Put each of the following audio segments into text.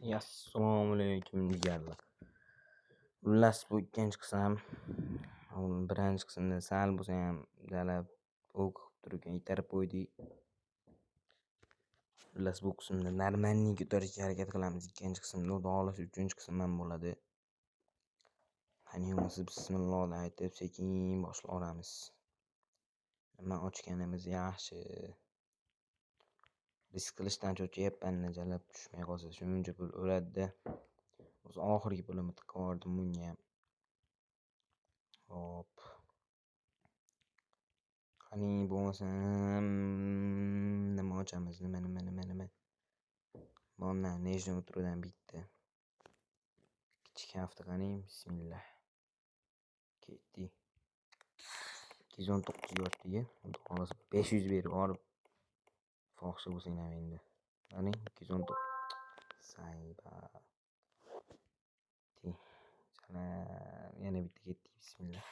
Assalomu alaykum jigarlar. Xullas, bu ikkinchi qism. Birinchi qismda sal bo'lsa ham jalab o'qib turgan itarib qo'ydik. Xullas, bu qismda normalniy ko'tarishga harakat qilamiz. Ikkinchi qismda, xudo xohlasa, uchinchi qism ham bo'ladi. Qani bo'lmasa bismillah aytib sekin boshlayveramiz. Nima ochganimiz yaxshi. Risk qilishdan cho'chiyapman, jalab tushmay qolsa shuncha pul o'ladi-da. O'zi oxirgi pulimni tiqib yubordim bunga ham. Hop. Qani bo'lmasam nima ochamiz? Nima nima nima nima? Bundan Нижний Utrodan bitta. Kichik hafta qani, bismillah. Ketdik. 219 ga ochdik. Xudo xohlasa 500 berib yuborib. Fohisha bo'lsang ham endi. Qani 219. Sayba. Yana bitta ketdik, bismillah.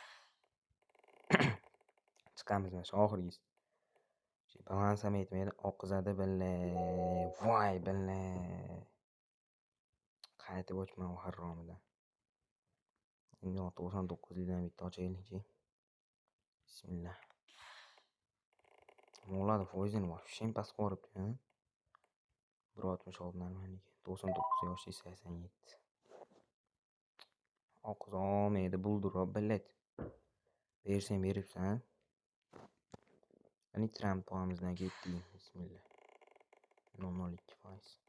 Chiqamiz mana shu oxirgisi. Balans ham yetmaydi, oqizadi billa. Voy billa. Qaytib ochma u haromidan. Endi 99 likdan bitta ochaylikchi. Bismillah. Bo'ladi, foizini вообще past qilib yuboribdi. 1.66 нормальный. 99 yoshli 87. Oqizolmaydi, bulduroq, блядь. Bersang beribsan. Qani Tramp tog'amizdan ketdik. Bismillah. 0.02%.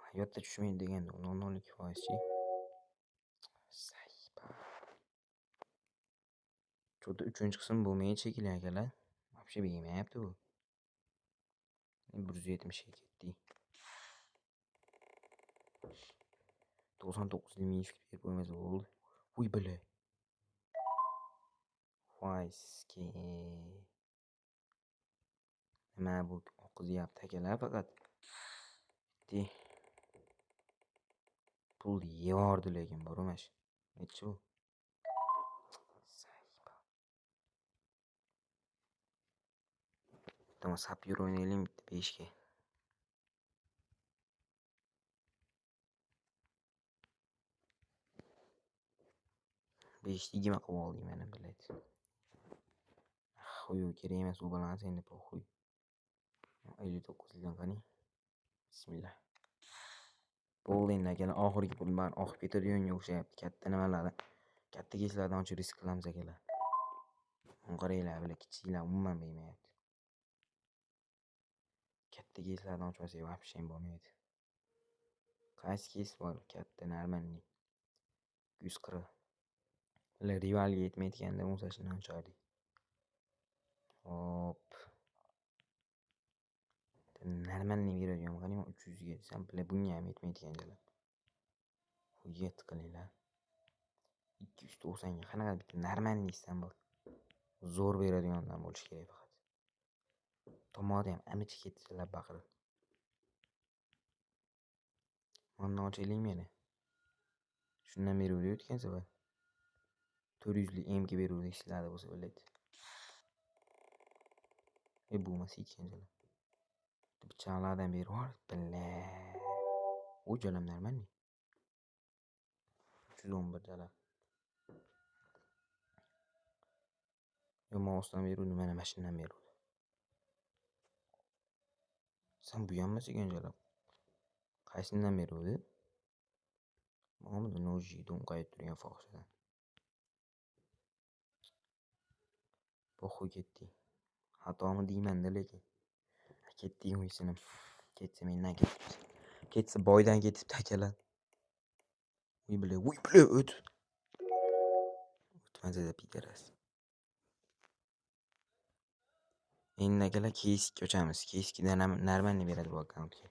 Hayotda tushmaydi deganda 0.02%chi. Sayba. Cho'da uchinchi qism bo'lmaydi shekilli akalar. Вообще bermayapti bu. 170 ga ketdik. 99 ming berib qo'ymasa bo'ldi. Uy bala. Voyski. Nima bu oqizyapti akalar faqat. Ketdik. Pulni yevordi lekin bor emas. Nechi bu? Sayba. Bitta sapyur o'ynaylik bitta 5 ga. Besh yigirma qilib oldik mana, блядь. Xuy, kerak emas u balans endi, похуй. 59 likdan qani. Bismillah. Bo'ldi endi akalar, oxirgi pul bari oqib ketadiganga o'xshayapti. Katta nimalardan, katta keyslardan ochib risk qilamiz akalar. Qaranglar, bular kichiklar umuman bermayapti. Katta keyslardan ochmasak вообще bo'lmaydi. Qaysi keys bor katta нормальный? 140. Ular rivalga yetmayotganda Musashini ochardik. Hop. Нормальный beradigan qani 300 ga desam, bular bunga ham yetmayotgan jalab. Hujjat qilinglar. 290 ga qanaqa bitta нормальныйsidan bor. Zo'r beradigandan bo'lishi kerak faqat. Tomog'i ham amichi ketdi jalab baqirib. Mana ochaylik meni. Shundan beruvdi o'tgan safar. 400 lik MK beruvdi ishlardi bo'lsa biladi. E bo'lmasa ekan jalab. Pichoqlardan berib yubor, billa. U jalam нормальный. 311 jalab. Yo mousdan beruvdi, mana mashinadan beruvdi. San bu ham emas ekan jalab. Qaysidan beruvdi? Mana noji do'nqayib turgan fohishadan. Похуй ketdik. Xatomi deyman-da lekin. Ketdik uysinim. Ketsa mendan ketibdi. Ketsa boydan ketibdi akalar. Uy bila, uy bila o't. O'tmasa-da pidaras. Endi akalar keys ochamiz. Keys 2 dan нормальный beradi bu akkauntga.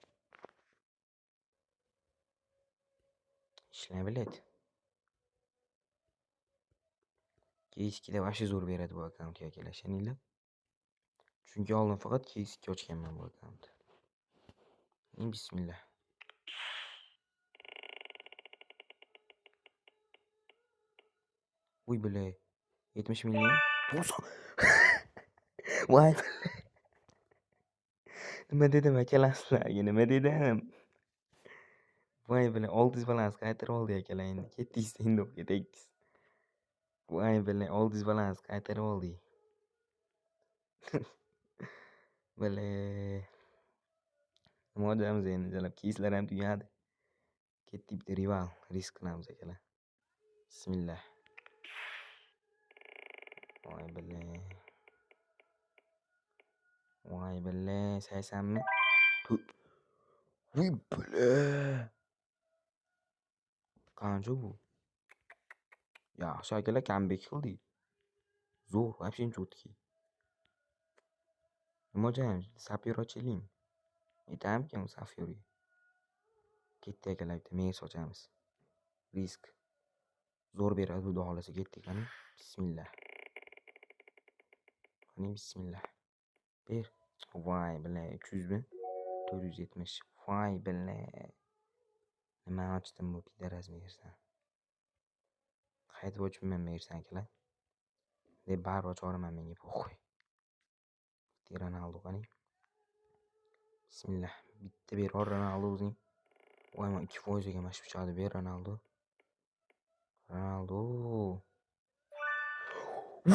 Ishla biladi. Keys 2 da вообще zo'r beradi bu akkauntga akalar, ishoninglar. Chunki oldin faqat keys 2 ochganman bu akkauntni. Bismillah. Uy bila. 70 million. 90. Voy. Nima dedim akalar sizlarga? Nima dedim? Voy bilan 600 balans qaytarib oldik akalar endi. Ketdik standoffga tekis. Voy bilan 600 balans qaytarib oldik. Bile. Nima ochamiz endi jalab keyslar ham tugadi. Ketdik bitta rival risk qilamiz akalar. Bismillah. Voy bile. Voy bile, 80mi? Voy bile. Qancha bu? Yaxshi akalar, comeback qildik. Zo'r, вообще чёткий. Nima ochamiz? Sapyor ochaylikmi? Yetamikan u sapyorga? Ketdik akalar, bitta Messi ochamiz. Risk. Zo'r beradi xudo xohlasa. Ketdik qani. Bismillah. Qani bismillah. Ber. Voy bile, 300 mi? 470. Voy bile. Nima ochdim bu пидарас bersan. Qaytib ochibman bersan akalar. Deb baribir ochaveraman menga похуй. Bitta Ronaldo qani. Bismillah. Bitta ber Ronaldo o'zing. Voy, man 2% ekan mana shu pichoqni ber Ronaldo. Ronaldo.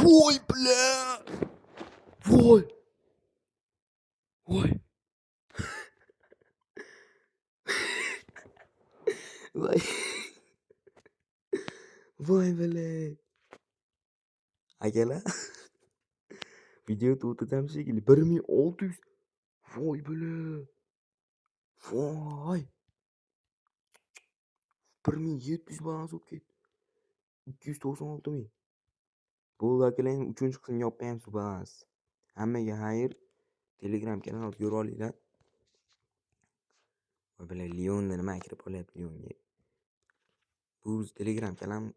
Voy бля! Voy! Voy! Voy! Voy бля! Akalar, video to'xtatam shekilli. 1600. Voy бля! Voy! 1700 balans bo'lib ketdi. 296 ming. Bo'ldi akalar, endi 3-qismga olib qo'yamiz bu balans. Hammaga xayr. Telegram kanalni ko'rib olinglar. Voy бля, Lyonni nima kirib olyapti Lyonga. Bu biz Telegram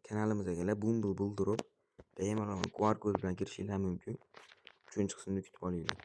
kanalimiz akalar, Bumble buldirib, bemalol QR kod bilan kirishinglar mumkin. 3-qismni kutib olinglar.